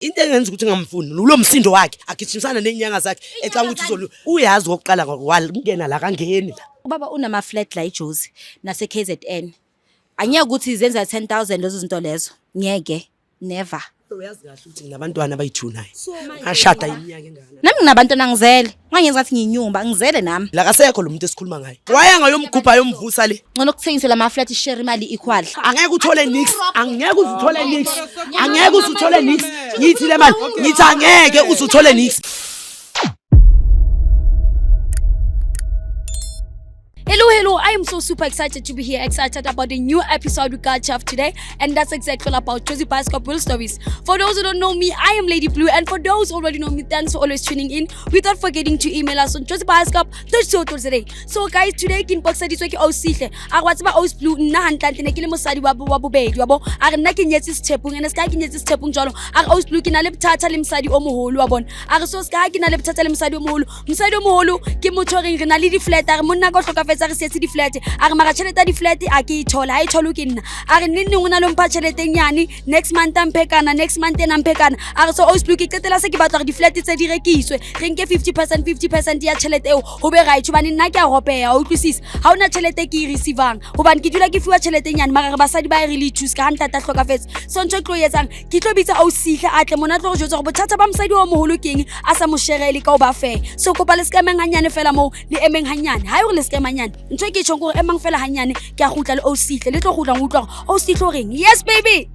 Into engenza ukuthi ngamfuni ulo msindo wakhe agijimisana nezinyanga zakhe ecanga ukuthi uzolu uyazi okokuqala ngena la kangeni la. Ubaba unama flat la eJozi nase KZN. Angeke ukuthi zenza 10,000 lezo zinto lezo. Ngeke. Never. Uyazi kahle ukuthi nginabantwana abayi-2 naye. Ngashada iminyaka engakanani. Nami nginabantwana ngizele. Ungangenza ngathi ngiyinyumba, ngizele nami. La kasekho lo muntu esikhuluma ngaye. Waya ngayomgubha yomvusa le. Ngcono kuthengiswe lama flat share imali equal. Angeke uthole nix, angeke uzuthole nix. Angeke uzuthole nix. Ngithi le mali, ngithi angeke uzuthole nix. Hello, hello. I am so super excited to be here, excited about the new episode we got to have today. And that's exactly all about Jozi Bioscope Real Stories. For those who don't know me, I am Lady Blue. And for those who already know me, thanks for always tuning in. Without forgetting to email us on josiebioscope.co.za. So guys, today ke inboxeditswe ke Osihle. A re wa tseba Os Blue nna hantlentle ne ke le mosadi wa wa bobedi wa bo. A re nna ke nyetse Sethepung ene ska ke nyetse Sethepung jwalo. A re Os Blue ke na le bothata le mosadi o moholo wa bona. A re so ska ke na le bothata le mosadi o moholo. Mosadi o moholo ke motho o reng re na le di-flat a re monna ka o hlokafetse a re sietse di-flat a re mara tjhelete ya di-flat a ke e thola ha e tholwe ke nna a re neng neng o na le mpha tjhelete e nyane next month a mphe kana next month ena mphe kana a re so Osblue ke qetela se ke batla gore di-flat tse di rekiswe re nke 50% 50% ya tjhelete eo ho be right hobane nna ke a ropeha o utlwisisa ha ona tjhelete e ke e receivang hobane ke dula ke fiwa tjhelete e nyane mara re basadi ba e re le thuse ka ha ntate a hlokafetse so ntho e tlo e etsang ke tlo bitsa ausihle a tle mona tlo go jwetsa gore bothata ba mosadi wa mogolo keng a sa mo sherele ka o ba fee so kopa le se emeng ganyane fela moo le emeng ganyane ga e gore le se ema nyane ntho e ke tšhong gore emang fela ganyane ke a gutla le ausihle le tlo gutlang utlwa gore ausihle o reng. Yes baby.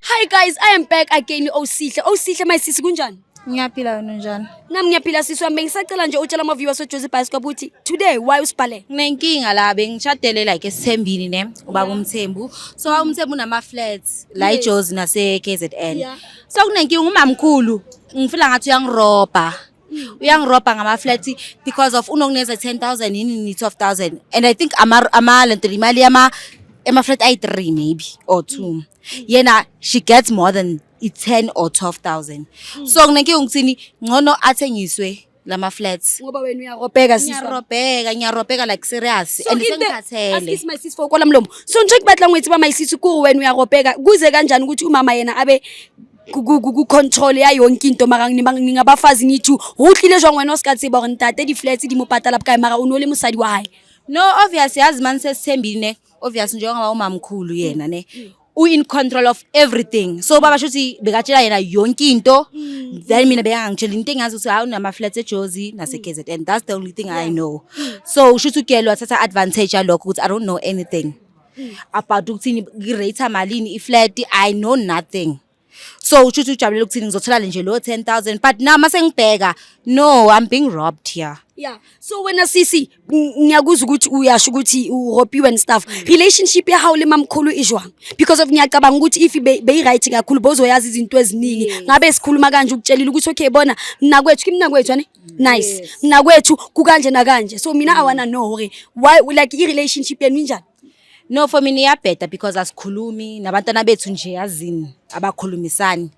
Hi guys, I am back again le Osihle. Osihle my sisi, kunjani? Ngiyaphila, wena unjani? Nami ngiyaphila sisi wami. Bengisacela nje utshela ama-viewers weJozi Bioscope ukuthi today why usibhalele. Nginenkinga la, bengishadele like esithembini ne ubaba uMthembu. So ubaba uMthembu unama flats la eJozi nase KZN. So kunenkinga, umamkhulu ngifila ngathi uyangirobha. Uyangirobha ngama flats because of unokuneza 10,000 yini ni 12,000 and I think ama lento imali yama ema flat ayi 3 maybe or 2. Yena she gets more than i-10 or 12,000. So nginenkinga ngithini, ngcono athengiswe lama flats. Ngoba wena uyarobheka sisi wami. Ngiyarobheka, ngiyarobheka like serious So and into- sengikhathele. Askies my sis for kola mlomo. So ntho e ke batlang ho e tseba my sis ke gore wena uyarobheka kuze kanjani ukuthi umama yena abe ku control ya yonke into mara ningabafazi nithi ho tlile jwang wena o se ka tseba gore ntate di-flats di mo patala bokae mara o ne o le mosadi wa hae? No, obvious, yazi mani sesithembile ne, obvious njengoba umamkhulu yena ne u in control of everything, so baba shuthi bekatshela yena yonke into, then mina bekangangitshela into engazi ukuthi hawu unama flats eJozi nase KZN. That's the only thing I know. So ushuthi ugelo wathatha advantage yalokho ukuthi I don't know anything about ukuthi i-rate malini i-flat. I know nothing. So ushuthi ujabulela ukuthi ngizothola nje lo 10,000, but now mase ngibheka, no, I'm being robbed here. Yeah, so wena sisi ngiyakuzwa ukuthi uyasho ukuthi uropiwe and stuff. Relationship ya hao le mamkhulu e jwang? Because of ngiyacabanga ukuthi if beyi-right kakhulu bozoyazi izinto eziningi ngabe sikhuluma kanje ukutshelile ukuthi okay bona mnakwethu ke mnakwethu ane nice mnakwethu kukanje nakanje. So mina I wanna know hore why, like, i-relationship yenu injani? No, for mina iyabheda because asikhulumi nabantwana bethu nje, yazini abakhulumisani.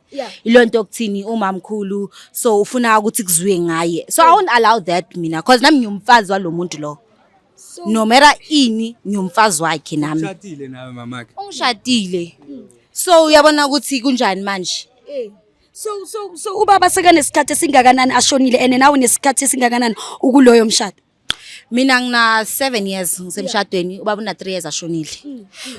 Ilo nto yokuthini umamkhulu so ufuna ukuthi kuzwiwe ngaye, so I won't allow that mina cause nami ngiyumfazi walo muntu lo, no matter ini ngiyumfazi wakhe nami. Ushadile nawe mamakhe? Ungishadile, so uyabona ukuthi kunjani manje. So ubaba sekanesikhathi esingakanani ashonile and nawe nesikhathi esingakanani ukuloyo mshado? Mina ngina 7 years ngisemshadweni, ubaba una 3 years ashonile.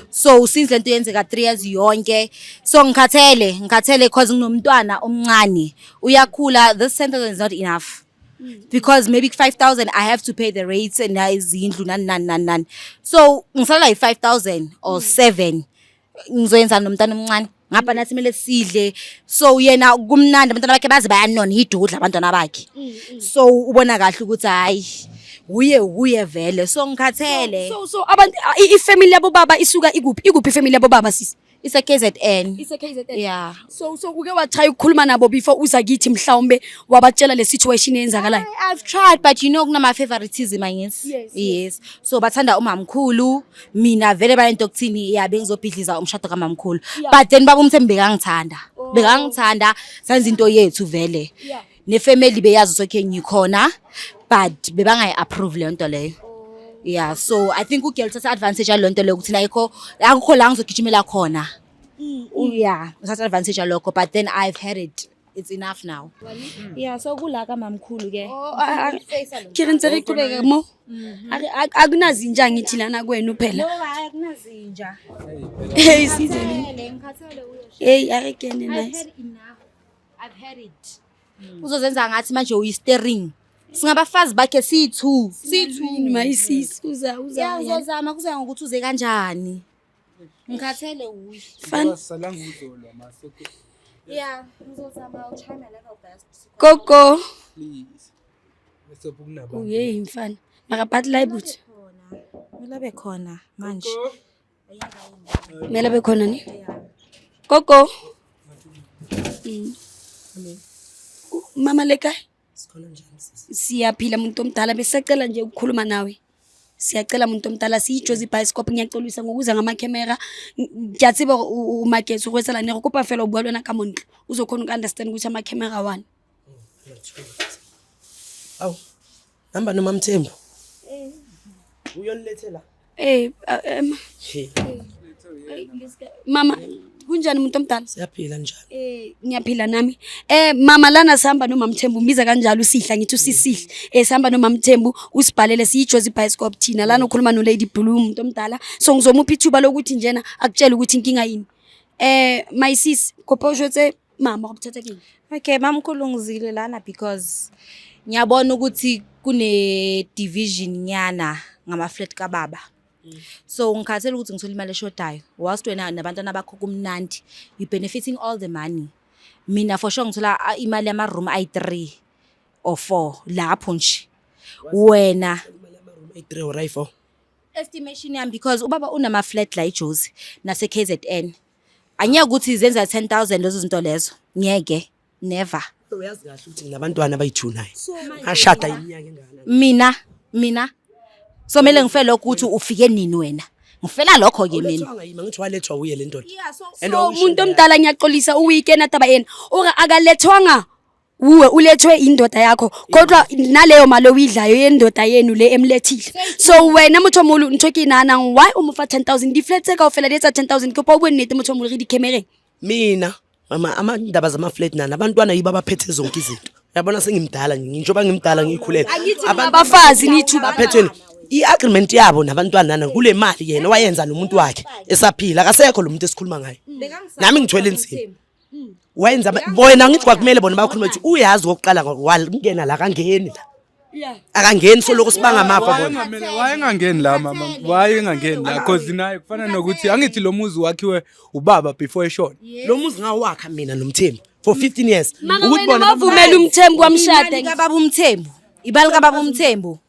So since lento yenzeka 3 years yonke, so ngikhathele, ngikhathele cause nginomntwana omncane uyakhula. This 10,000 is not enough because maybe 5000 I have to pay the rates and izindlu nani nani nani nani, so ngisala yi-5000 or 7. Ngizoyenza nomntana omncane ngapha nathi kumele sidle, so yena kumnandi, abantwana bakhe baze bayanona idudla abantwana bakhe, so ubona kahle ukuthi hayi uye uye vele, so ngikhathele. So abantu i-family yabo baba isuka ikuphi? Ikuphi ifamily yabo baba sisi? Ise KZN. Ise KZN. Yeah. So uke watry ukukhuluma nabo before uza kithi, mhlawumbe wabatshela le situation eyenzakalayo? I've tried, but you know kunama favoritism angithi. Yes. So bathanda umamkhulu, mina vele banento okuthini ya bengizobhidliza umshado kamamkhulu. But then baba uMthembu bekangithanda. Bekangithanda, senza into yethu vele. Nefamily beyazi ukuthi okay ngikhona, but bebangayi approve leyo nto leyo. Yeah, so I think ugirl uthatha advantage yalento leyo ukuthi ayikho akukho la ngizogijimela khona. Yeah, uthatha advantage yalokho, but then I've had it. It's enough now. Yeah, so kula kamamkhulu ke. Oh, ke re ntse re qhubeka mo. Akunazinja ngithi lana kwenu phela. No, hayi akunazinja. Hey size. Ngikhathele uyosho. Hey, a re kene I've nice. had enough. I've had it. Uzozenza ngathi manje uyi-steering. Singabafazi bakhe siyi-two. Siyi-two. My sis uza uza. Yeah, uzozama kuzoya ngokuthi uze kanjani. Ngikhathele uyi. Fun. Salanga uzolwa maso Yeah, ngizozama I'll try my level best. Gogo. please. Bese kunaba. Uye mfana. Mara but la ibuthu. Kumele abe khona manje. Kumele abe khona ni? Gogo. Mama le kae? Sikhona njani sisi? Siyaphila muntu omdala, besicela nje ukukhuluma nawe. Siyacela muntu omdala, siyiJozi Bioscope, ngiyaxolisa ngokuza ngamakhemera. Ke a tseba hore o maketse go etsahala ne re kopa fela ho bua le wena ka montlo, uzokhona uku-understand ukuthi amakhemera wani. Awu, hamba noma Mthembu. Uyonilethela. Eh, He, mama, kunjani muntu omdala? siyaphila njani? Ngiyaphila nami. Mama lana sihamba noma Mthembu, umbiza kanjalo usihla, ngithi usisihla. Sihamba noma Mthembu, usibhalele siyiJozi Bioscope thina. Lana ukhuluma no Lady Blue umuntu omdala. So ngizomupha ithuba lokuthi njena akutshele ukuthi inkinga yini. My sis, kopa o jwetse mama go bothata ke eng? Okay, mamkhulu ngizile lana because ngiyabona ukuthi kune division nyana ngama flat kababa. So ngikhathele ukuthi ngithole imali eshodayo. Whilst wena nabantwana bakho kumnandi, you benefiting all the money. Mina for sure ngithola imali yama room ayi 3 or 4 lapho nje. Wena Ayi-3 or ayi-4. Estimation yami, because ubaba unama flat la eJozi nase KZN. Angeke ukuthi zenza 10,000 lezo zinto lezo. Ngeke. Never. Uyazi kahle ukuthi nginabantwana abayi-2 naye. Ngashada iminyaka engakanani? Mina so mele ngifele lokho ukuthi ufike nini wena. Ngifela lokho ke mina. Awulethwanga yimi, angithi walethwa uye le ndoda. And So wawusho umuntu naye. omdala, ngiyaxolisa uyikena taba ena. O re akalethwanga wuwe, ulethwe indoda yakho, kodwa naleyo mali oyidlayo yendoda yenu le emlethile. So wena motho o moholo, ntho e ke e nahanang, why o mo fa 10,000? Di-flat tse kaofela di etsa 10,000. Kopa o bue nnete motho o moholo, re di-camereng. Mina mama, amandaba zama-flat nani, abantwana yibo abaphethe zonke izinto. Uyabona sengimdala, njengoba ngimdala ngiyikhulele. Angithi abafazi nithu Baphethweni i-agreement yabo nabantwana nana kule mali yena wayenza nomuntu wakhe esaphila, akasekho lo muntu esikhuluma ngaye. Nami ngithwele inzima. Wayenza wena, ngithi kwakumele bona bakhulume ukuthi uyazi okokuqala ngena la, akangeni la. Akangeni, soloko sibanga amafa bona. Wayengangeni la mama, wayengangeni la cause naye kufana nokuthi angithi lo muzi wakhiwe ubaba before eshona. Lo muzi ngawakha mina noMthembu for 15 years. Mara Ukuthi wena bona wavumela uMthembu wamshada. Imali kababa uMthembu. Ibali kababa uMthembu.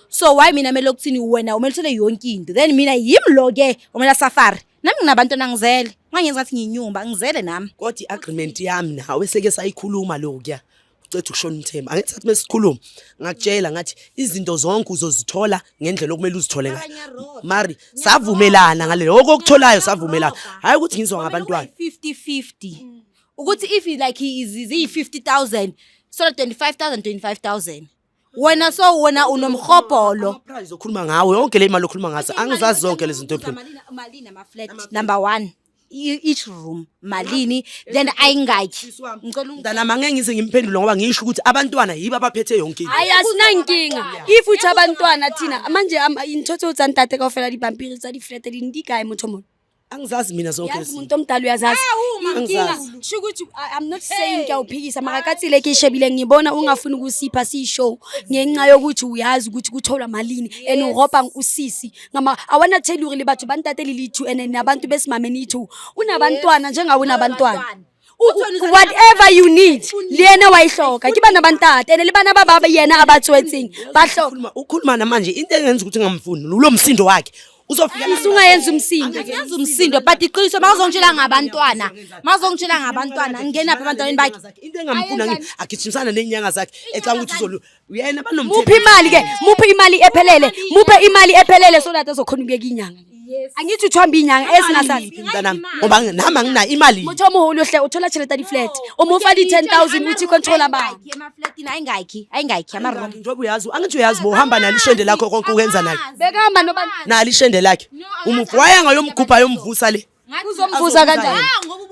So why mina mele ukuthini wena umele uthole yonke into. Then mina yimi lo ke umele safari. Nami nginabantwana ngizele. Ungangenzi ngathi ngiyinyumba, ngizele nami. Kodwa i-agreement yami nawe seke sayikhuluma lokuya. Uceda ukushona uMthembu. Angithi sathi mesikhuluma ngakutshela ngathi izinto zonke uzozithola ngendlela okumele uzithole ngayo. Mari savumelana ngale okutholayo, savumelana. Hayi ukuthi ngizwa ngabantwana. 50-50. Ukuthi if like ziyi 50,000, so 25,000 25,000. Wena so wena unomhobholo. Ama-price okhuluma ngawo, yonke le mali okhuluma ngazo, angizazi zonke lezi zinto phela. Malini ama flat number 1? Each room malini, then ayingakhi? Ngicela Mntanami, angeke ngize ngimphendule ngoba ngisho ukuthi abantwana yibo abaphethe yonke into. Hayi, asinankinga if uthi abantwana. Thina manje intho tseo tsa ntate kaofela, dipampiri tsa di-flat di di kae motho o moholo? Angizazi mina zonke Yazi lezi umuntu omdala uyazazi inkinga. Angizazi. Sho ukuthi I'm not saying ngiyawuphikisa, mara ka tsela e ke e shebileng ngibona ungafuni ukusipha siyi-show ngenxa yokuthi uyazi ukuthi kutholwa malini and uropa usisi ngama. I wanna tell you le batho ba ntate le le-two and nabantu besimame niyi-two, unabantwana njengawe unabantwana. Whatever you need le yena wa e hloka, ke bana ba ntate and le bana ba ba yena a ba tswetseng ba hloka. Ukhuluma namanje into engenza ukuthi ngingamfuni ulo msindo wakhe uzofika la. Usungayenza umsindo. Yenza umsindo, but iqiniso mawuzongitshela ngabantwana ngingenaphi ebantwaneni bakhe? Into engamfuni agijimisana ney'nyanga zakhe ecanga ukuthi uzolu yena banomthetho. Muphi imali ke, muphi imali ephelele, muphe imali ephelele so that azokhona ukuyeka inyanga. Angithi uthwamba inyanga ezingasazi. Mntanami, ngoba nami anginayo imali. Motho o moholo hle, o thola tjhelete ya di-flat, o mo fa di-10,000 uthi control abantu. Emaflatini ayingakhi, ayingakhi ama-room? Njengoba uyazi, angithi uyazi bohamba nalo ishende lakho konke ukwenza naye. Bekahamba noba Nalo ishende lakhe umufu wayanga yomgubha yomvusa le. Uzomvusa kanjani?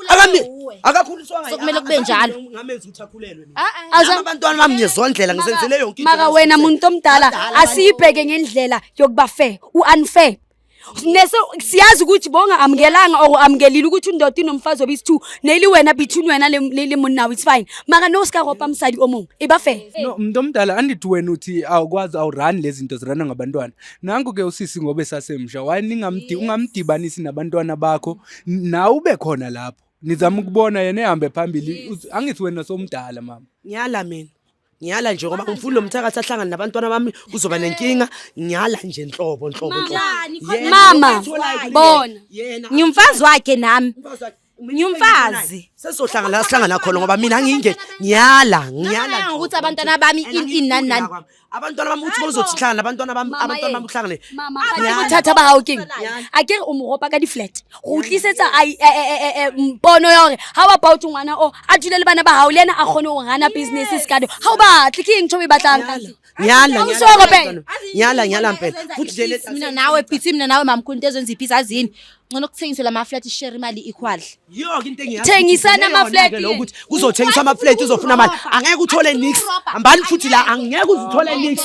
Akami akakhuliswanga. So kumele kube njalo. Ngamenza ukuthi akhulelwe mina. Aza- Nami abantwana bami ngiyezondlela ngizenzele yonke into. Mara wena muntu omdala Badala. asiyibheke ngendlela yokuba fair, u-unfair. Nese siyazi ukuthi bonga amukelanga or amukelile ukuthi indoda inomfazi obisi-two neli wena between wena le monna it's fine. Mara no ska ropa mosadi o mongwe e ba fair. No, mntu omdala andithi wena uthi awukwazi awurani lezi zinto zirana ngabantwana. Nanku ke usisi ngoba esasemsha, why ningamdi ungamdibanisi nabantwana bakho nawe ube khona lapho. Nizama ukubona yena ehambe phambili. Angithi wena somdala mama. Ngiyala mina. Ngiyala nje ngoba ngifuna lo mthakathi ahlangane nabantwana bami kuzoba nenkinga. Ngiyala nje nhlobo nhlobo nhlobo. Yena Mama, uyitholayo bona. Yena Ngimfazi wakhe nami. umfazi wakhe. Ngimfazi. Sesohlangana la sihlangana khona ngoba mina nginge ngiyala ngiyala. Ngicabanga ukuthi abantwana bami And in nani nani. kwami. Abantwana bami uthi bozothi hlangana nabantwana bami Mama abantwana ye. bami uhlangane. Mama, Ngiyala. ga bothata ba gago keng a ke re o mo ropa ka di-flat go tlisetsa mpono ya gore how about ngwana o a dule le bana ba gago le ena a kgone go rana business sekade ga o batle ke eng ntho o e batlang Ngiyala Awusho ngiyala. mpela. Ngiyala ngiyala mpela. Futhi nje le Mina nawe phithi mina nawe mamkhulu into ezenza iphisi azini. Ngcono kuthengiswe lama flat share imali equal. Yiyo-ke into engiyazi Thengisana ukuthi ama-flat leyona-ke lo ukuthi kuzothengiswa ama-flat uzofuna mali angeke uthole nix hambani futhi la angeke uze uthole nix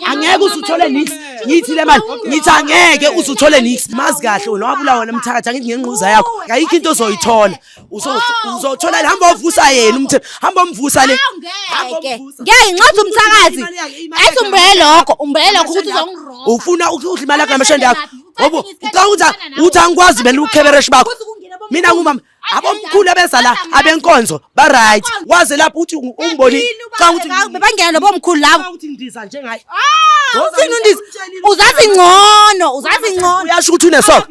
angeke uze uthole nix ngithi le mali ngithi angeke uze uthole nix mazi kahle wena wabulawa wena mthakathi angithi ngenquza yakho ayikho into ozoyithola uzothola le hamba ovusa yena umthe hamba omvusa le Hamba Ngeke. omvusa. Ngeke nxathi umthakathi. Imali yakhe, imali Athi yakhe. umbele lokho, umbele lokho ukuthi uzongiroba. Ufuna ukudla imali yakho namashende akho Ucathi ngoba ngisikhathi ucabanga ukuthi ngifana nawe. uthi angikwazi mina ukukhebereshi bakho Kuthi kungena abomkhulu. mina ngumama abomkhulu abeza la abenkonzo ba right waze lapho uthi ungiboni cha uthi Bebangena nobomkhulu labo. uthi ngidiza njengaye Uthini undiza? Uzazi ngcono, uzazi ngcono. Uyasho ukuthi unesoka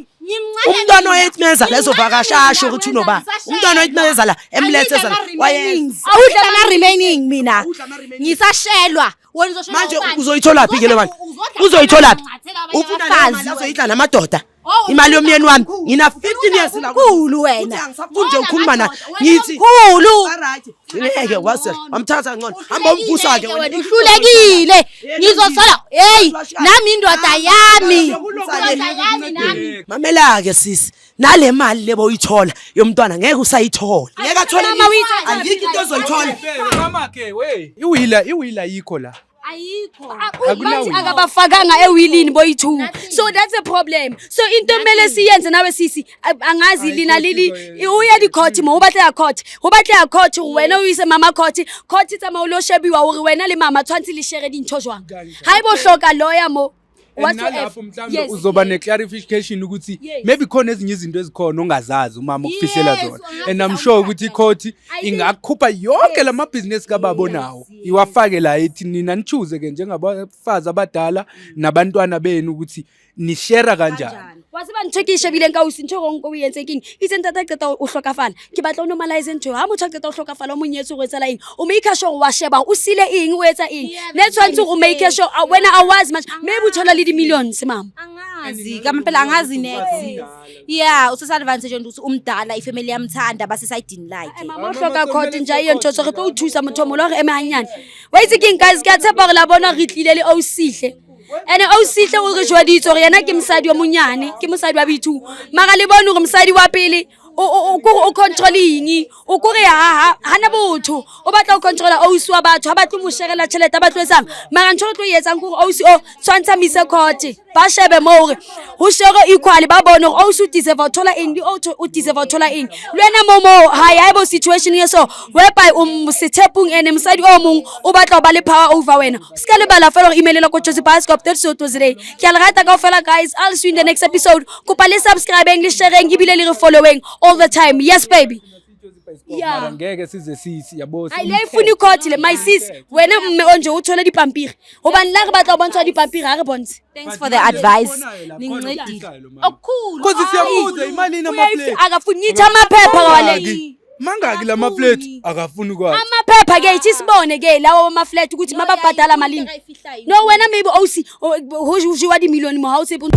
umntwana oyethi meza lezovakasha asho ukuthi unoba umntwana oyethi meza la emlethe eza la wayenza Awudla ama remaining mina. Awudla ama-remaining. Ngisashelwa. Wena uzoshelwa Manje ubani? uzoyitholaphi ke le mali? Uzodla- Uzoyitholaphi? Uzodla Ufuna abafazi le mali azoyidla namadoda. Oh, Imali yomyeni wami ngina 15 years la. Umkhulu wena. Uthi angisafuni nje ukukhuluma na. Ngithi Mkhulu. Alright. Ngeke waze wamthatha ngcono. Hamba umvusa ke Wena uhlulekile. Ngizosola. Hey, nami indoda yami. Indoda yami nami. Mamela ke sisi. Nale mali lebo uyithola yomntwana ngeke usayithola. Ngeke athole Mama, uyithatha ayikho into ozoyithola. Mama ke we iwila iwila yikho la. Ayikho. Bathi akabafakanga ewilini boyi-two, so that's a problem. So into emele siyenze nawe sisi angazi lina lili uya di-court mo o batleya court go batleya court wena o ise mama court court tsamaya o lo shebiwa gore wena le mama tshwanetse le shere dintho jwang ga e bo hloka lawyer mo And whatsoever. nalapho mhlawumbe Yes. uzoba ne-clarification ukuthi Yes. maybe khona ezinye izinto ezikhona ongazazi umama ukufihlela Yes, zona ungazi and I'm sure ukuthi icourt I think- ingakukhupha yonke la mabhizinisi kababa onawo iwafake la ethi nina nichoose ke njengabafazi abadala nabantwana benu ukuthi nishera kanjani. Wa tseba ntho e ke e shebileng ka ausi ntho e gong ko o entse keng itse ntate a qeta o hlokafala ke batla o normalize ntho eo. Ha motho a qeta o hlokafala o monyetse o etsala eng o make sure wa sheba o sile eng o etsa eng Yeah, ne tshwanetse o make sure wena a wazi manje maybe o thola le di-millions mama. Angazi, kamaphela angazi next. Yeah, usasa advantage ukuthi umdala ifamily yamthanda basesayidini lakhe. Mama o hloka court nja iyo ntho tse re tlo o thusa motho o molo re eme hanyane wa itse keng guys ke a tshepa gore la bona re tlile le osihle ene osihle o re jwaditse gore yena ke mosadi wa monyane ke mosadi wa b2 mara le bone gore mosadi wa pele kore o control eng o kore hana botho o batla ho controla ausi wa batho ha batle mo sherela tjhelete ha batlo etsang mara ntho o tlo e etsang kore ausi o tshwantsha mise court ba shebe mo hore ho shere equally ba bone hore ausi o deserve ho thola eng le o deserve ho thola eng le wena mo mo ha ya bo situation e so whereby o sethepung ene mosadi o mong o batla ho ba le power over wena o ska lebala fela hore email ko Jozi Bioscope that's so today ke a le rata kaofela guys. I'll see you in the next episode. Kopa le subscribeng le shareng ebile le re following all the time. Yes baby. Yeah. Mara ngeke size sisi yabo. Ai le ifuna icourt le my sis wena mme o nje o thole dipampiri hobane la re batla ho bontsha dipampiri ha re bontshe. Thanks for the advice. Ningincedile. Okukhulu. Because siyambuza imali ina Uyayifi- ama-plate. Akafuni ngithi amaphepha kawale. Mangaki la ma-plate akafuni ukwazi. Amaphepha ke ithi sibone ke lawo ama-flat ukuthi mababhadala malini. No wena maybe ausi ho jewa di-million mo ha o tsebe.